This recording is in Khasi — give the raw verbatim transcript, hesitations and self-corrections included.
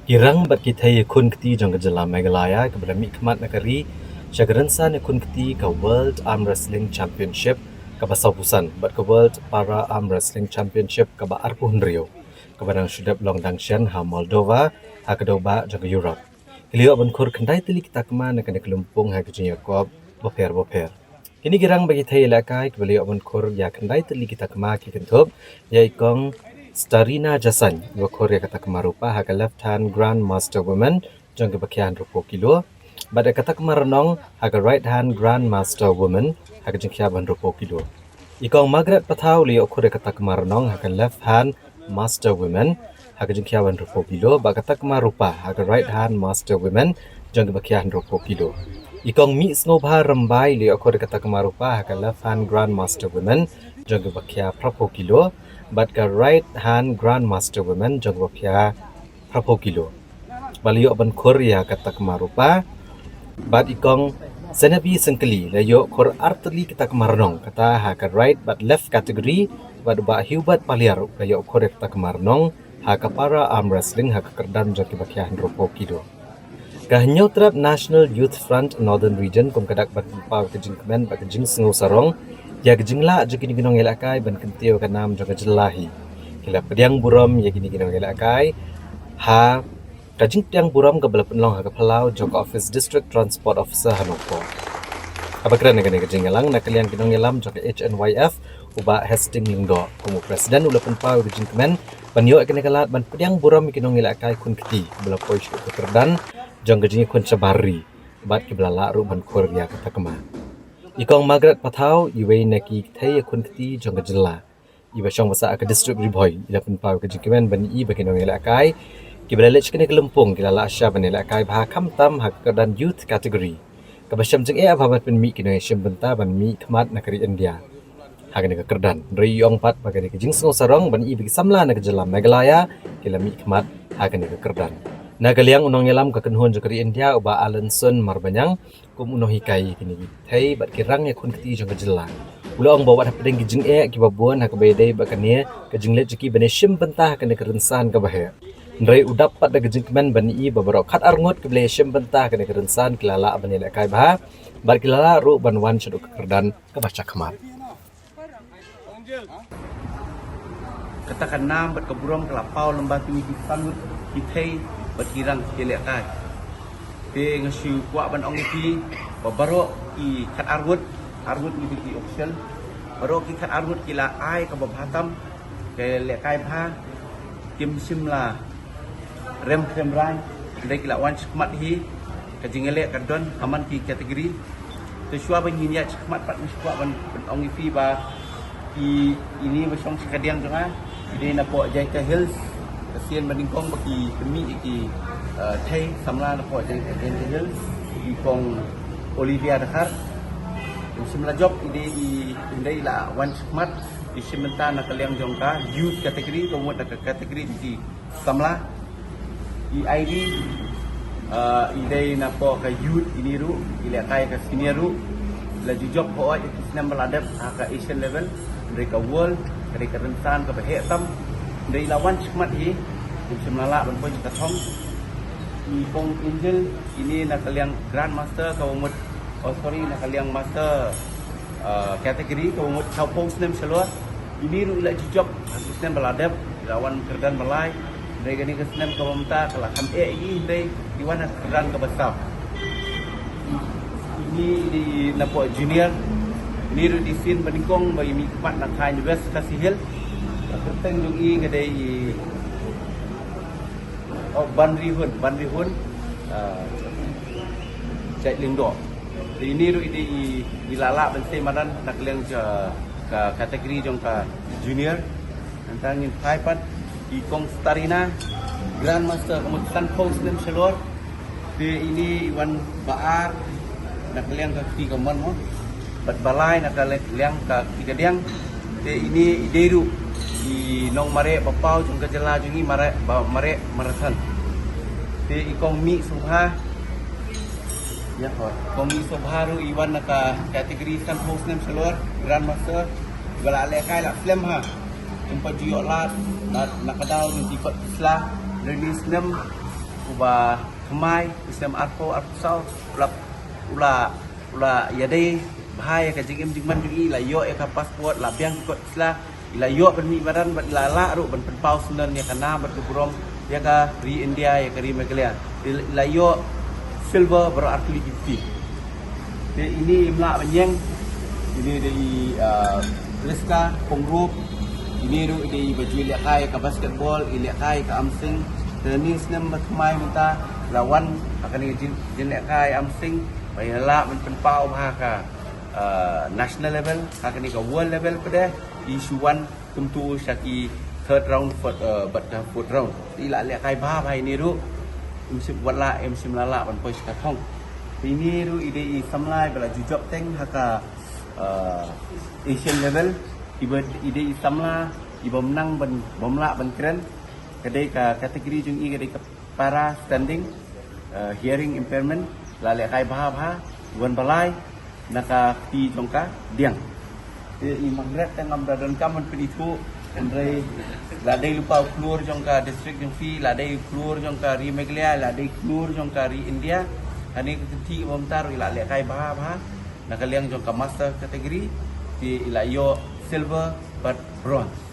Ki rang bad ki thei ïakhun kti jong ka jylla Meghalaya kiba la mihkhmat na ka ri sha ka rynsan ïakhun kti ka World Arm Wrestling Championship kaba sawphew san bad ka World Para Arm Wrestling Championship kaba arphew hynriew kaba dang shu dep long dang shen ha Moldova, ha ka dewbah jong ka Europe. Ki la ïoh ban khur khyndai tylli ki takma na kane ka lympung ha ka jingïakop bapher bapher. Kine ki rang bad ki thei ïalehkai kiba la ïoh ban khur ïa khyndai tylli ki takma ki kynthup ïa i Kong Starina Jasain, iba khur ïa ka takma rupa ha ka left hand Grandmaster Women jong kiba khia hynriewphew kilo, bad ïa ka takma rnong ha ka right hand Grandmaster Women ha ka jingkhia ba hynriewphew kilo. I Kong Margaret Pathaw la ïoh khur ïa ka takma rnong ha ka left hand Master Women ha ka jingkhia ba hynriewphew kilo, bad ka takma rupa ha ka right hand Master Women jong kiba khia hynriewphew kilo. I Kong Mihsngewbha Rymbai la ïoh khur ïa ka takma rupa ha ka left hand Grandmaster Women jong kiba khia phraphew kilo, bad ka right hand Grandmaster Women jong kiba khia phraphew kilo. Ba la ïoh ban khur ïa ka takma rupa. Bad i Kong Senabi Syngkli la ïoh khur ar tylli ki takma rnong, kata ha ka right bad left category, bad Bah Hubert Paliar la ïoh khur ïa ka takma rnong ha ka Para Arm Wrestling ha ka kyrdan jong kiba khia hynriewphew kilo. Ka Hynñiewtrep National Youth Front Northern Region kum ka dak ban pynpaw ka jingkmen bad ka jingsngewsarong ïa ka jinglah jong kine ki nongïalehkai ban kyntiew ka nam jong ka jylla hi. Ki la pdiang burom ïa kine ki nongïalehkai ha ka jingpdiang burom kaba la pynlong ha ka phyllaw jong ka ophis District Transport Officer ha Nongpoh. Kaba kren ha kane ka jingïalang na ka liang ki nongïalam jong ka H N Y F, u Bah Hastings Lyngdoh, kum u President u la pynpaw ïa ka jingkmen ban ïoh ïa kane ka lad ban pdiang burom ïa ki nongïalehkai khun kti kiba la poi sha ka kyrdan jong ka jingïakhun shabar ri bad kiba la lah ruh ban khur ïa ka takma. I Kong Margaret Pathaw, iwei na ki thei ïakhun kti jong ka jylla, iba shong basa ha ka District Ri Bhoi, i la pynpaw ïa ka jingkmen ban ïohi ba ki nongïalehkai kiba la leit sha kane ka lympung ki la lah shah ban ïalehkai bha khamtam ha ka kyrdan Youth Category, kaba shem jingeh bha ban pynmih ki nongïashim bynta ban mihkhmat na ka ri India ha kane ka kyrdan. Hynrei i ong pat ba ka dei ka jingsngewsarong ban ïohi ba ki samla na ka jylla Meghalaya ki la mihkhmat ha kane ka kyrdan. Na ka liang u nongïalam ka kynhun jong ka ri India, u Bah Alanson Marbaniang, kum u nonghikai ïa kine ki thei bad ki rang ïakhun kti jong ka jylla, u la ong ba wat hapdeng ki jingeh kiba bun ha kaba ïadei bad kane ka jingleit jong ki ban ïashim bynta ha kane ka rynsan kaba heh, hynrei u dap pat da ka jingkmen ban ïohi ba baroh khatar ngut kiba la ïashim bynta ha kane ka rynsan ki la lah ban ïalehkai bha bad ki la lah ruh ban wan shaduh ka kyrdan kaba shakhmat. Kata ka nam bad ka burom ka la paw lyngba kine ki san ngut ki thei bad ki rang ki lehkai. Te nga shu kwah ban ong ïa phi ba baroh ki khatar ngut, ar ngut ngi ki official, baroh ki khatar ngut ki la ai kaba bha tam, ki lehkai bha, kim shym la rem khlem rain, hynrei ki la wan shakhmat hi. Ka jingïaleh ka don ha man ki category. Te shuwa ban ngin ïaid shakhmat pat, nga shu kwah ban, ban ong ïa phi ba i, ine iba shong sha kadiang jong nga, i dei napoh Jaintia Hills. Ka sien ba nyngkong ba ki pynmih ïa ki, eh, thei samla napoh Jaintia, Jaintia Hills, i Kong Olivia Dkhar. Kim shym la jop, i dei i, hynrei i la wan shakhmat, i shim bynta na ka liang jong ka youth category, ka mut na ka category jong ki samla. I Ivy, ah, i dei napoh ka youth, ine ruh i lehkai ka senior ruh. La ju jop hooid ïa ki snem ba la dep ha ka Asian level, hynrei ka world ka dei ka rynsan kaba heh tam. Hynrei i la wan shakhmat hi, kim shym la lah ban poi sha ka thong. I Kong Angel, ine na ka liang grandmaster kaba mut, oh sorry, na ka liang master, ah, category kaba mut sawphew snem shalor. Ine ruh i la ju jop ha ki snem ba la dep, i la wan kyrdan ba lai. Hynrei kane ka snem kaba mynta ka la kham eh ïa i, hynrei i wan ha ka kyrdan kaba saw. Ine i dei napoh junior. Ine ruh i dei sien ba nyngkong ba i mihkhmat na thaiñ West Khasi Hills. Ka kyrteng jong i ka dei i, oh, Banrihun, Banrihun, ah, Jait Lyngdoh. Te ine ruh i dei i, i la lah ban sei madan na ka liang ka, ka category jong ka junior. Nangta ngin phai pat i Kong Starina, grandmaster, ka mut sanphew snem shalor. Te ine i wan ba ar na ka liang ka kti kamon mo, bad ba lai na ka liang ka kti kadiang. Te ine i dei ruh i nongmareh ba paw jong ka jylla jong ngi, mareh ba mareh marathon. Te i Kong Mihsngewbha, ïa, Kong Mihsngewbha ruh i wan na ka category sanphew snem shalor, grandmaster. Ba la lehkai la slem ha, ym pat ju ïoh lad na, na ka daw jong ki kot ki sla. Hynrei ine i snem Uba thymmai, u snem arphew, arphew saw, u la, u la, u la ïadei bha ïa ka jingim jingman jong i, la ïoh ïa ka passport, la biang ki kot ki sla, i la ïoh ban mih madan, bad i la lah ruh ban pynpaw syndon ïa ka nam bad ka burom ïa ka ri India, ïa ka ri Meghalaya. I la, i la ïoh silver baroh ar tylli ki kti. Te ine im lah ban ïeng, ine dei i, ah, Rizka Pongrup, ine ruh i dei iba ju lehkai ka basketball, i lehkai ka arm sling. Te ine snem ba thymmai mynta la wan ha kane ka jing, jing lehkai arm sling, ba i la lah ban pynpaw bha ha ka, ah, national level, ha kane ka world level pat de, i shu wan kumtu sha ki third round, fourth, eh, bad ka fourth round. I la lehkai bha bha ine ruh. Im shym, wat la im shym la lah ban poi sha ka thong. Te ine ruh i dei i samla iba la ju jop teng ha ka, eh, Asian level. Iba, i dei i samla iba ym nang ban, bym lah ban kren. Ka dei ka category jong i ka dei ka para standing, eh, hearing impairment, la lehkai bha bha, wan ba lai na ka kti jong ka diang. Te i Margaret te ngam da donkam ban pynithuh, hynrei la dei lypa u khlur jong ka district jong phi, la dei u khlur jong ka ri Meghalaya, la dei khlur jong ka ri India. Kane ka kti ba mynta ruh i la lehkai bha bha na ka liang jong ka master category, te i la ïoh silver bad bronze.